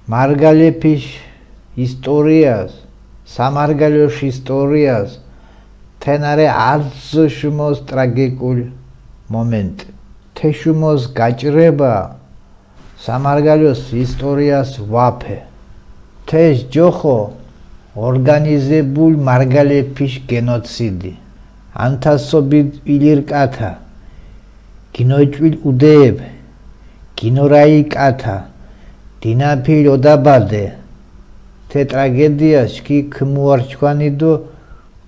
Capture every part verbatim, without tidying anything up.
მარგალეფიშ ისტორიას, სამარგალოშ ისტორიას, თენარე ართზო შუმოს ტრაგიკულ მომენტ. თე შუმოს გაჭრება სამარგალოს ისტორიას ვაფე. თეშ ჯოხო ორგანიზებულ მარგალეფიშ გენოციდი. ანთასობით ვილირ კათა, გინოჭვილ უდეებ, გინორაი კათა, დინაფილ ოდაბადე. თე ტრაგედიას ჩქი ქიმუარჩქვანიდო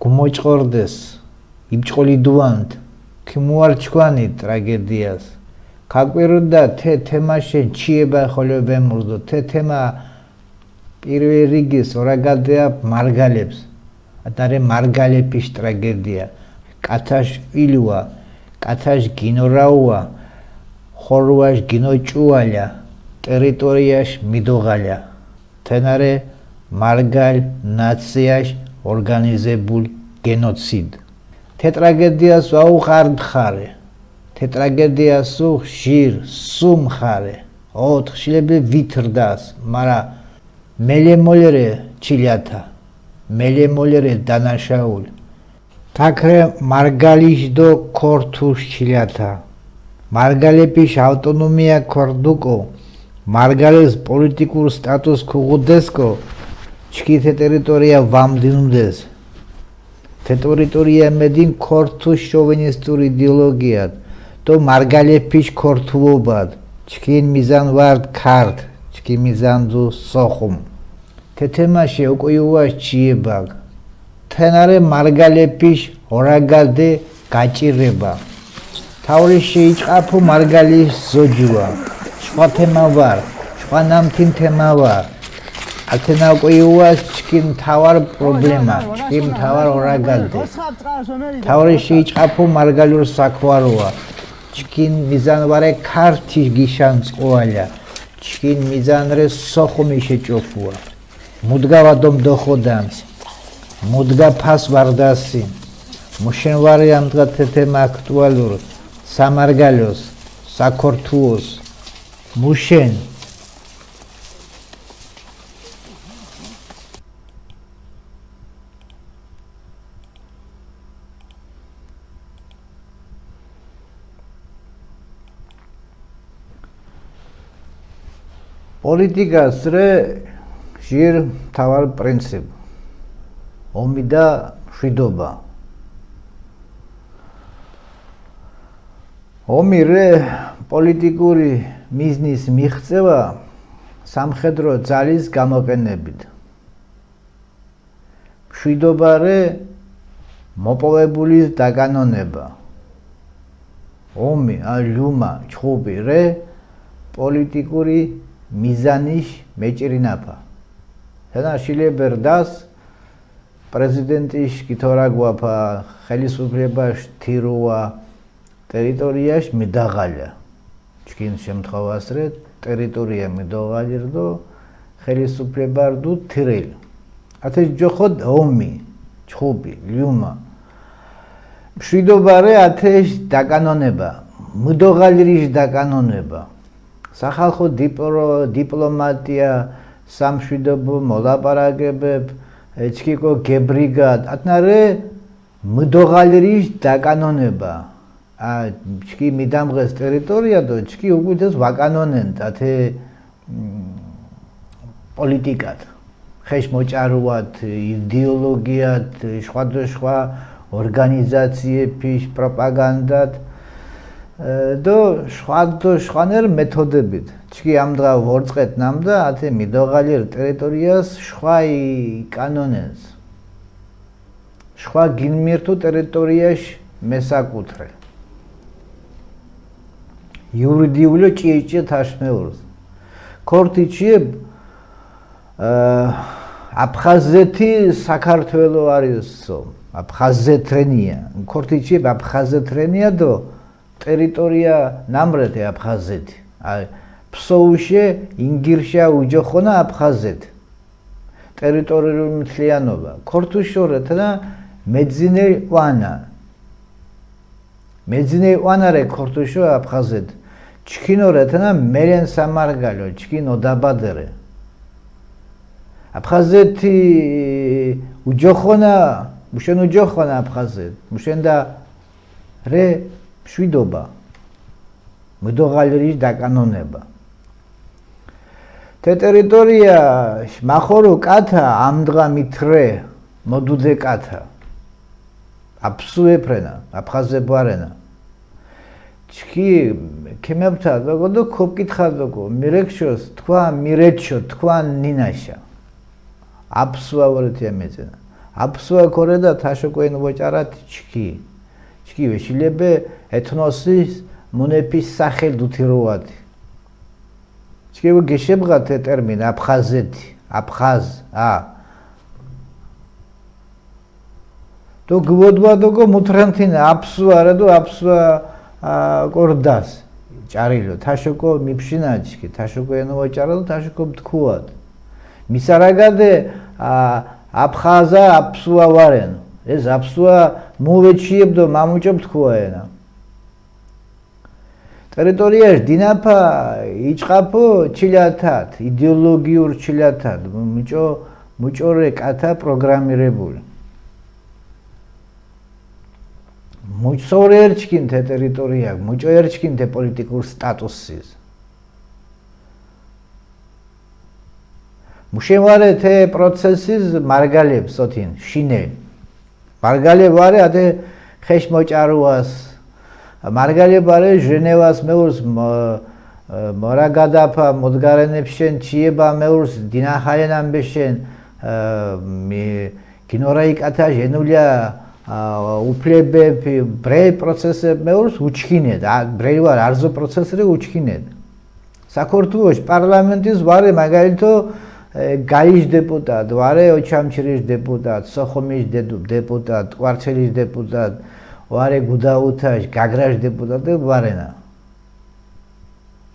გუმოჭყორდეს, იბჭყოლიდუანთ, ქიმუარჩქვანით ტრაგედიას. ქაკვირუდა თე თემაშენ ჩიება ხოლო ბემურდო, თე თემა პირველ რიგის ორაგადეა მარგალებს. ატარე მარგალეფიშ ტრაგედია. კათაშ ვილუა, კათაშ გინორაუა, ხორუაშ გინოჭუალა, ტერიტორიაშ მიდოღალა. თენარე მარგალ ნაციაშ ორგანიზებულ გენოციდ. თე ტრაგედიას ვაუხარ მხარე. თე ტრაგედიას უხ ჟირ, სუმ მხარე. ოთხ შილებე ვითრდას, მარა მელემოლერე ჩილათა, მელემოლერე დანაშაულ. თაქრე მარგალიშ დო ქორთუშ ჩილათა. მარგალეფიშ ავტონომია ქორდუკო, მარგალეს პოლიტიკურ სტატუს ქუღუდესკო, ჩქი თე ტერიტორია ვამდინუდეს. თე ტერიტორია მედინ ქორთუს შოვინისტურ იდეოლოგიად, დო მარგალეფიშ ქორთუობად, ჩქინ მიზან ვარდ ქართ, ჩქი მიზან დუ სოხუმ. თე თემაშე უკუიუაშ ჩიებაგ. თენარე მარგალეფიშ ორაგადე გაჭირება. თაური შეიჭყაფუ მარგალის ზოჯუა. შხვა თემა ვარ, შხვა ნამთინ თემა ვარ. ათენა უკუიუას ჩქი მთავარ პრობლემა, ჩქი მთავარ ორაგადე. თაური შეიჭყაფუ მარგალურ საქვაროა. ჩქინ მიზანვარე ქართი გიშან წყოალა. ჩქინ მიზანრე სოხუმი შეჭოფუა. მუდგა ვადომ დოხოდანს, მუდგა ფას ვარდასინ. მუშენ ვარე ამდღა თეთე აქტუალურ სამარგალოს, საქორთუოს. მუშენ. პოლიტიკას რე ჟირ მთავარ პრინციპ, ომი და მშვიდობა. ომი რე პოლიტიკური მიზნის მიღწევა სამხედრო ძალის გამოყენებით. მშვიდობა რე მოპოვებულის დაკანონება. ომი, ა, ლიუმა, ჩხუბი რე პოლიტიკური მიზანიშ მეჭირინაფა. თენა შილებე რდას პრეზიდენტიშ გითორაგვაფა, ხელისუფლებაშ თირუა, ტერიტორიაშ მიდაღალა. ჩქინ შემთხვევას რე ტერიტორია მიდოღალირდო, ხელისუფლება რდუ თირილ. ათეშ ჯოხოდ ომი, ჩხუბი, ლიუმა. მშვიდობა რე ათეშ დაკანონება, მიდოღალირიშ დაკანონება. სახალხო დიპლო-, დიპლომატია, სამშვიდობო მოლაპარაკებებ, ეჩქიკო გებრიგად, ათნარე მიდოღალირიშ დაკანონება. ა, ჩქი მიდამღეს ტერიტორია დო ჩქი უკვითეს ვაკანონენთ, ათე, მ, პოლიტიკად. ხეშ მოჭარუათ, იდეოლოგიად, სხვადასხვა ორგანიზაციების პროპაგანდად, ე, დო სხვადასხვანერ მეთოდებით. ჩქი ამდღა ვორწყეთ ნამდა, ათე მიდოღალირ ტერიტორიას ხვაი კანონენს. შხვა გინმირთუ ტერიტორიაშ მესაკუთრე. იურიდიულო ჭიეჭე თაშმეურს. ქორთიჩიებ, ა, აფხაზეთი საქართველო არისო, აფხაზეთრენია. ქორთიჩიებ აფხაზეთრენია დო ტერიტორია ნამრეთე აფხაზეთი. აი, ფსოუშე ინგირშა უჯოხონა აფხაზეთი. ტერიტორიული მთლიანობა. ქორთუშორეთნა მეძინე ყვანა. მეძინე ყვანარე ქორთუშო აფხაზეთ. ჩქინორეთნა მელენ სამარგალო, ჩქინ ოდაბადერე. აფხაზეთი უჯოხონა, მუშენ უჯოხონა აფხაზეთ, მუშენდა რე მშვიდობა, მუდოღალ რიში დაკანონება. თე ტერიტორია მახორო კათა, ამდღა მითრე მოდუდე კათა. აფსუეფ რენა, აფხაზეფ ვარენა. ჩქი ქემეფთა დოკო დო ქოპკითხა დოკო, მირექშოს თქვა, მირეჩო თქვა ნინაშა. აფსუა ვორეთია მეწენა. აფსუა ქორედა თაშოკოენ ვოჭარათ ჩქი. ჩქი ვეშილებე ეთნოსის, მუნეფის სახელ დუთიროადი. ჩქი ვე გეშებღა თე ტერმინ აფხაზეთი, აფხაზ, ა. დო გუოდვა დოკო მუთრანთინა აფსუა რა დო აფსუა, ა, კორდას. ჭარილო, თაშოკო მიფშინა ჩქი, თაშოკო ენო ვაჭარო, თაშოკო მთქუად. მისარაგადე, ა, აფხაზა აფსუა ვარენო. ეს აფსუა მუვეჩიებდო მამუჭო მთქუა ენა. ტერიტორია დინაფა იჭყაფო ჩილათად, იდეოლოგიურ ჩილათად, მუჭო, მუჭორე კათა პროგრამირებული. მუჭორე ერჩქინ თე ტერიტორია, მუჭო ერჩქინ თე პოლიტიკურ სტატუსის. მუშენ ვარე თე პროცესის მარგალებ სოთინ, შინელ. მარგალებ ვარე ათე ხეშ მოჭარუას. მარგალებ ვარე ჟენევას მეურს მ-, მორაგადაფა მოდგარენებშენ, ჩიება მეურს დინახაენ ამბეშენ, მი-, გინორაი კათა ჟენულია, ა, უფლებები, ბრე პროცესებ მეურს უჩქინედ, ა, ბრე ვარ, არზო პროცესრე უჩქინედ. საქართველოს პარლამენტის ვარე, მაგალითო, ე, გაიში დეპუტატ ვარე, ოჩამჩირის დეპუტატ, სოხუმის დე-, დეპუტატ, კვარცელის დეპუტატ ვარე, გუდაუთაში, გაგრაში დეპუტატ ვარენა.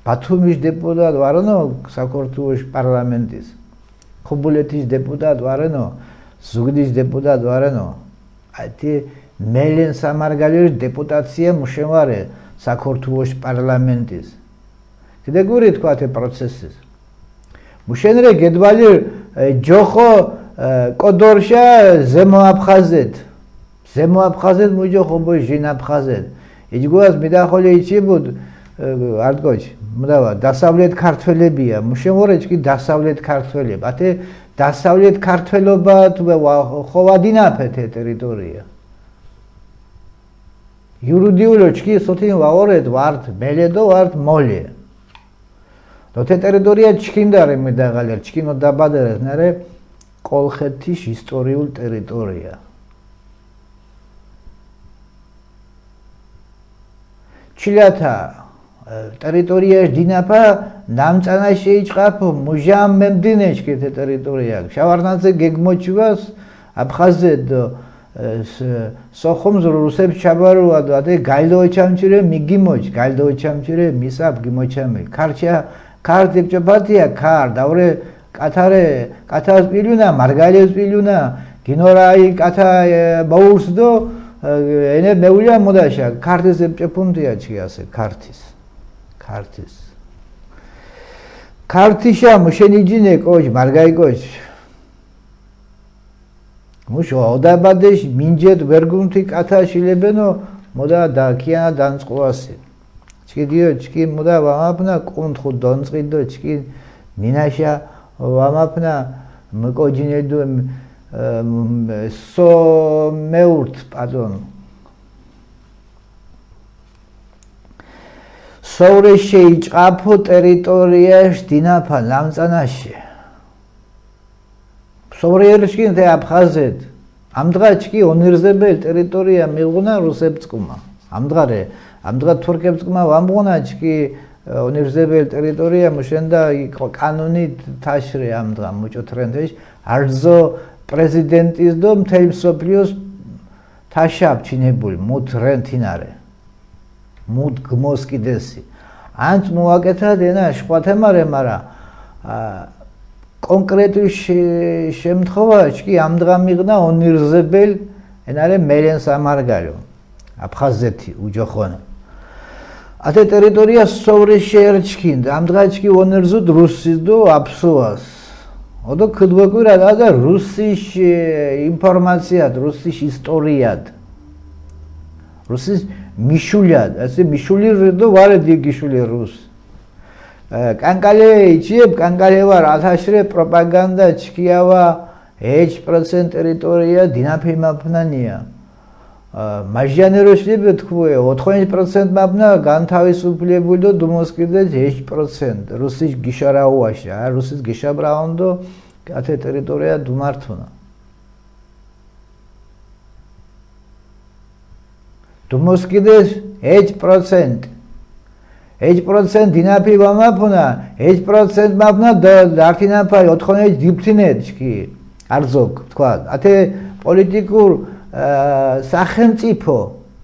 ბათუმის დეპუტატ ვარენო საქართველოს პარლამენტის. ხუბულეთის დეპუტატ ვარენო, ზუგდის დეპუტატ ვარენო. ათი მელენ სამარგალოშ დეპუტაცია მუშენ ვარე საქართველოს პარლამენტის. კიდე გური თქვა თე პროცესის. მუშენრე გედვალი, ე, ჯოხო, ე, კოდორშა ზემო აფხაზეთ. ზემო აფხაზეთ მუჯოხო ბო ჟინ აფხაზეთ. იჯგუას მიდახოლე იჩიბუდ, ე, არტკოჩ, მუდავა, დასავლეთ ქართველებია. მუშენ ვორე ჩკი დასავლეთ ქართველებ. ათე დასავლეთ ქართველობა თუ ვა-, ხოვადინაფეთ ე ტერიტორია. იურიდიულო ჩკი სოთინ ვაორეთ ვართ მელედო ვართ მოლე. ნო თე ტერიტორია ჩქინდარე მიდაღალერ, ჩქინო დაბადერეს, ნარე კოლხეთის ისტორიულ ტერიტორია. ჩილათა, ე, ტერიტორია დინაფა ნამწანა შეიჭყაფ, მუჟამ მემდინეშ ქეთე ტერიტორია. შავარნაძე გეგმოჩივას აფხაზეთ, ე, ს-, სოხუმს რუსებს ჩაბარუა და ათე გალდო ჩამჩირე მიგიმოჩ, გალდო ჩამჩირე მისაფ გიმოჩამე. ქარჩა, ქარ დიპჭაპატია, ქარ, დავრე კათარე, კათას პილუნა, მარგალეს პილუნა, გინორაი კათა, ე, მოურს დო, ე, ენე მეულა მოდაშა, ქართის დიპჭაპუნდია ჩი ასე, ქართის. ქართის. ქართიშა მუშენიჯინე კოჩ, მარგაი კოჩ. მუშ ოდაბადეშ მინჯეთ ვერგუნთი კათა შილებენო, მოდა და ქიანა დანწყუასი. ჩკი დიო, ჩკი მოდა ვამაფნა, კუნთხუ დონწყიდო, ჩკი მინაშა ვამაფნა, მკოჯინედო, მ-, მ-, სო მეურთ, პარდონ. სოვრეშე იჭყაფო ტერიტორიაშ დინაფა ნამწანაშე. სოვრეერიშკინ თე აფხაზეთ. ამდღა ჩკი ონირზებელ ტერიტორია მიღუნა რუსებ წკუმა. ამდღარე, ამდღა თურქებ წკუმა ვამღუნა ჩკი, ე, ონირზებელ ტერიტორია მუშენდა ი-, კანონი თაშრე ამდღა მუჭო თრენთეშ, არძო პრეზიდენტის დო მთელ მსოფლიოს თაშა ჩინებული, მუთ რენთინარე. მუთ გმოსკიდესი. ანც მოვაკეთად ენა შვათემარე, მარა, ა, კონკრეტულ შე-, შემთხვევაში კი ამდღა მიღნა ონირზებელ ენარე მელენს ამარგალო. აფხაზეთი უჯოხონა. ათე ტერიტორია სოვრი შეერჩქინდა, ამდღა ჩკი ონირზუდ რუსის დო აფსუას. ოდო ქუდ ვაკვირა, ადა რუსის, ე, ინფორმაციად, რუსის ისტორიად, რუსის მიშულიად, ასე მიშული რე დო ვარე დი გიშული რუს. ე, კანკალე იჩიებ, კანკალე ვარ, ათაშრე პროპაგანდა ჩქიავა, ეჩ პროცენტ ტერიტორია დინაფი მაფნანია. ე, მაჟიანე რო შლიბე თქუე, ოთხონიშ პროცენტ მაფნა განთავისუფლებული დო დუმოსკიდეჯ ეჩ პროცენტ რუსის გიშარაუაშა, რუსის გიშაბრაუნდო, ათე ტერიტორია დუმართუნა. დუმოსკიდეს ეჩ პროცენტ. ეჩ პროცენტ დინაფი ვამაფუნა, ეჩ პროცენტ მაფუნა და, დართინაფა ოთხონეჩ დიფთინე ჩქი. არზოგ თქვა. ათე პოლიტიკურ, ა, სახელმწიფო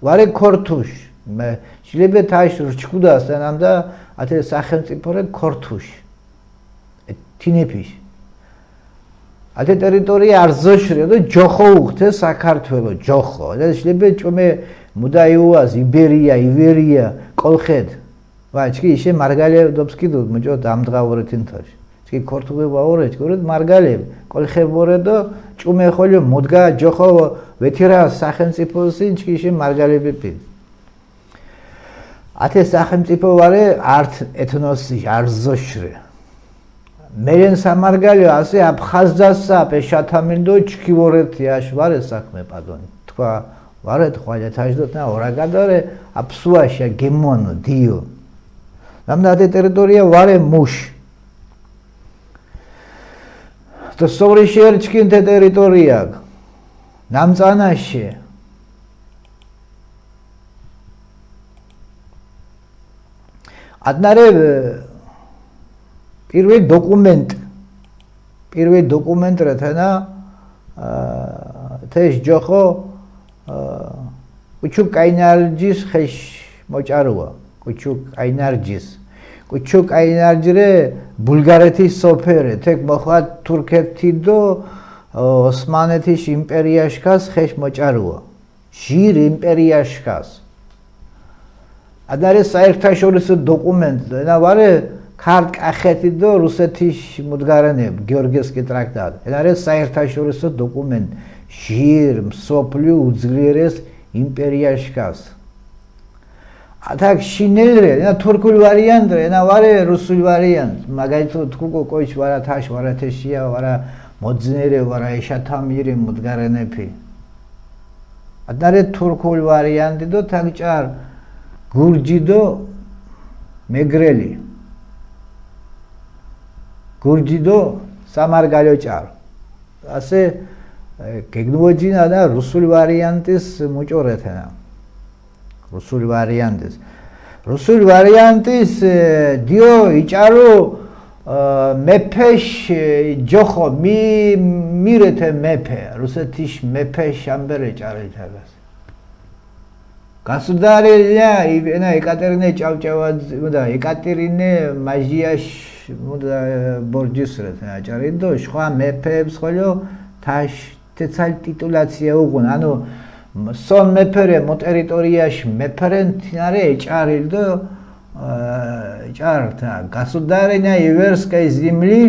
ვარე ქორთუშ. მე შილებ თაშ რჩქუდა სანამ და ათე სახელმწიფო რე ქორთუშ. ე, თინეფიშ. ათე ტერიტორია არზოშ რე დო ჯოხო უხთე საქართველო, ჯოხო. და შილებ ჭუმე მუდა იუას, იბერია, ივერია, კოლხედ. ვა, ჩქი ისე მარგალე დობსკი დო, მუჭო დამდგა ვორე თინთოშ. ჩქი ქორთუგე ვაორე, ჩქი ვორე მარგალე, კოლხე ვორე დო, ჭუმე ხოლო მუდგა ჯოხო ვეთირა სახელმწიფოსი, ჩქი ისე მარგალე ბიპი. ათე სახელმწიფო ვარე ართ ეთნოსი არზოშ რე. მერენ სამარგალე ასე აფხაზდასა პე შათამილ დო ჩქი ვორეთ იაშ ვარე საქმე პადონი. თქვა ვარეთ ხვალე თაშდოთ ნა ორაგადარე აფსუაშა გემონო დიო. ნამდა ათე ტერიტორია ვარე მუშ. და სორი შერჩკინ თე ტერიტორია. ნამწანაშე. ატნარე, ე, პირველ დოკუმენტ, პირველ დოკუმენტ რათანა, ა, თეშ ჯოხო, ა, უჩუ კაინარჯის ხეშ მოჭარუა. უჩუ კაინარჯის. უჩუ კაინარჯი რე ბულგარეთის სოფერე, თეკ მოხვა თურქეთი დო, ო, ოსმანეთის იმპერიაშკას ხეშ მოჭარუა. ჟირ იმპერიაშკას. ატნარე საერთაშორისო დოკუმენტ, ენა ვარე ქარტ კახეთი დო რუსეთის მუდგარენე, გიორგესკი ტრაქტატ. ენა რე საერთაშორისო დოკუმენტ, ჟირ მსოფლიო უძლიერეს იმპერიაშკას. ათაკ შინელ რე, ენა თურქულ ვარიანტ რე, ენა ვარე რუსულ ვარიანტ. მაგალითო თქუკო კოჩ ვარა თაშ, ვარა თეშია, ვარა მოძნერე, ვარა ეშათამირი მუდგარენეფი. ატნარე თურქულ ვარიანტი დო თაკ ჭარ გურჯი დო მეგრელი. გურჯი დო სამარგალო ჭარ. ასე, ე, გეგნუოჯინა და რუსულ ვარიანტის მუჭორეთენა. რუსულ ვარიანტის. რუსულ ვარიანტის, ე, დიო იჭარო, ე, მეფეშ, ე, ჯოხო, მი, მირეთე მეფე, რუსეთის მეფეშ ამბერე ჭარითაგას. გასუდარელია, ი-, ენა ეკატერინე ჭავჭავაძე, მუდა, ეკატერინე მაჟიაშ, მუდა, ბორჯის რეთ, აჭარიდო, შხვა მეფეებს ხოლო თაშ, თეცალ ტიტულაცია უღუნ, ანუ, სონ მეფერე, მო ტერიტორიაშ მეფერენ, თინარე ეჭარილდო, ა, ჭართა, გასუდარენია ივერსკაი ზიმლი,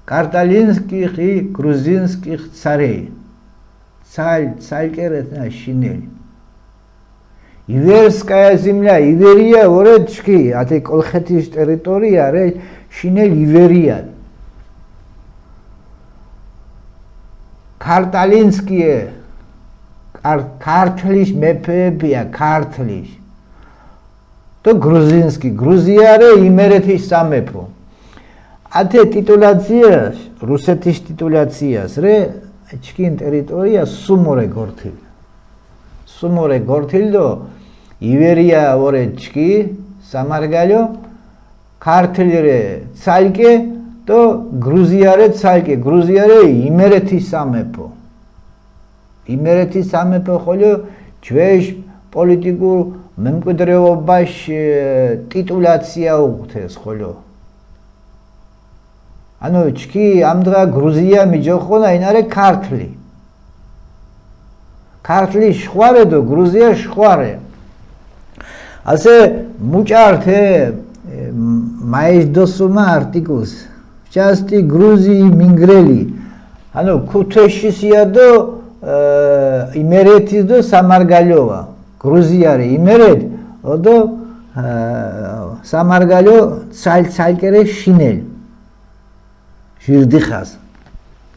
კარტალინსკი ღი გრუზინსკი ხცარეი. ცალ, ცალ კერეთნა შინელი. ივერსკაია ზიმლია, ივერია, ვორე ჩქი, ათე კოლხეთის ტერიტორია, რე, შინელ ივერია. ქარტალინსკიე, ქარ-, ქართლის მეფეებია, ქართლის. და გრუზინსკი, გრუზია რე იმერეთის სამეფო. ათე ტიტულაციას, რუსეთის ტიტულაციას, რე, ჩქინ ტერიტორია სუმორე გორთილ. სუმორე გორთილ დო ივერია ვორე ჩქი, სამარგალო, ქართლი რე ცალკე, დო გრუზია რე ცალკე, გრუზია რე იმერეთის სამეფო. იმერეთის სამეფო ხოლო ჯვეშ პოლიტიკურ მემკვიდრეობაში, ე, ტიტულაცია უხთეს ხოლო. ანუ ჩქი ამდღა გრუზია მიჯოხონა ინარე ქართლი. ქართლი შხვარე დო გრუზია შხვარე. ასე მუჭართე, ე, მაეჯდოსუმა არტიკულს. части Грузии მინგრელი. ანუ ქუთეშის იადო იმერეთის დო სამარგალიოვა. გრუზიარი იმერეთ, ოდო სამარგალიო ცალ ცალკერე შინელ. ჟირდიხას.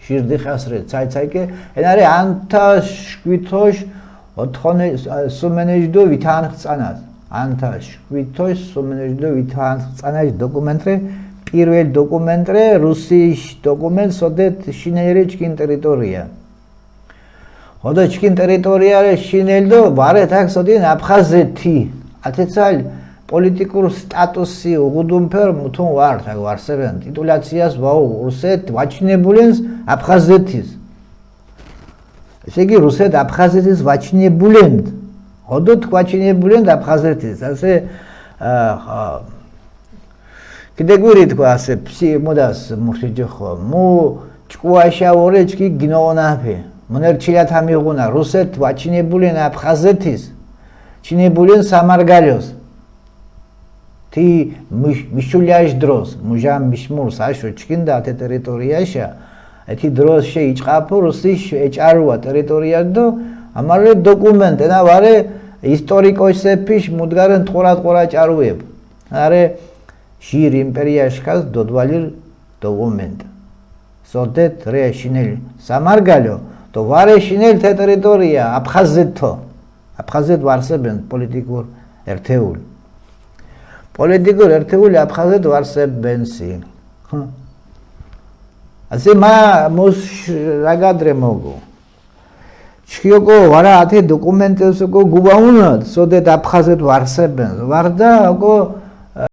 ჟირდიხას რე ცალ ცალკე. ენარე ანთა შკვითოშ ოთხონე სუმენეჯ დო ვითანხ წანას. ანთა შკვითოშ სუმენეჯ დო ვითანხ წანას დოკუმენტრე, პირველ დოკუმენტრე, რუსის დოკუმენტ, სოდეთ შინელერე ჩკინ ტერიტორია. ოდო ჩკინ ტერიტორიარე შინელ დო ვარე თაქ სოდინ აფხაზეთი. ათეცალ პოლიტიკურ სტატუსი უღუდუნფერ მუთუნ ვარ თაქ ვარსებენ ტიტულაციას ვაუ რუსეთ ვაჩინებულენს აფხაზეთის. ესე იგი რუსეთ აფხაზეთის ვაჩინებულენთ. ოდო თქ ვაჩინებულენთ აფხაზეთის. ასე, აა, კიდე გვირი თქვა ასე ფსი მოდას მურშიჯი ხო. მუ ჭკუაშა ვორე ჩკი გინოონაფი. მუნერ ჩილათ ამიღუნა რუსეთ ვაჩინებულენ აფხაზეთის. ჩინებულენ სამარგალიოს. თი მიშულიაშ დროს, მუჟან მიშმურს აშო ჩკინდა ათე ტერიტორიაშა. ეთი დროს შე იჭყაფო რუსის ეჭარუა ტერიტორიად დო ამარე დოკუმენტ ენა ვარე ისტორიკოსეფიშ მუდგარენ ტყურა ტყურა ჭარუებ. არე ჟირ იმპერია შქას დოდვალირ დოკუმენტ. სოდეთ რე შინელ სამარგალო, დო ვარე შინელ თე ტერიტორია აფხაზეთო. აფხაზეთ ვარსებენ პოლიტიკურ ერთეულ. პოლიტიკურ ერთეული აფხაზეთ ვარსებენ სი. ასე მა მოს რაგადრე მოგო. ჩქიოკო ვარა ათე დოკუმენტესოკო გუბაუნად, სოდეთ აფხაზეთ ვარსებენ. ვარდა ოკო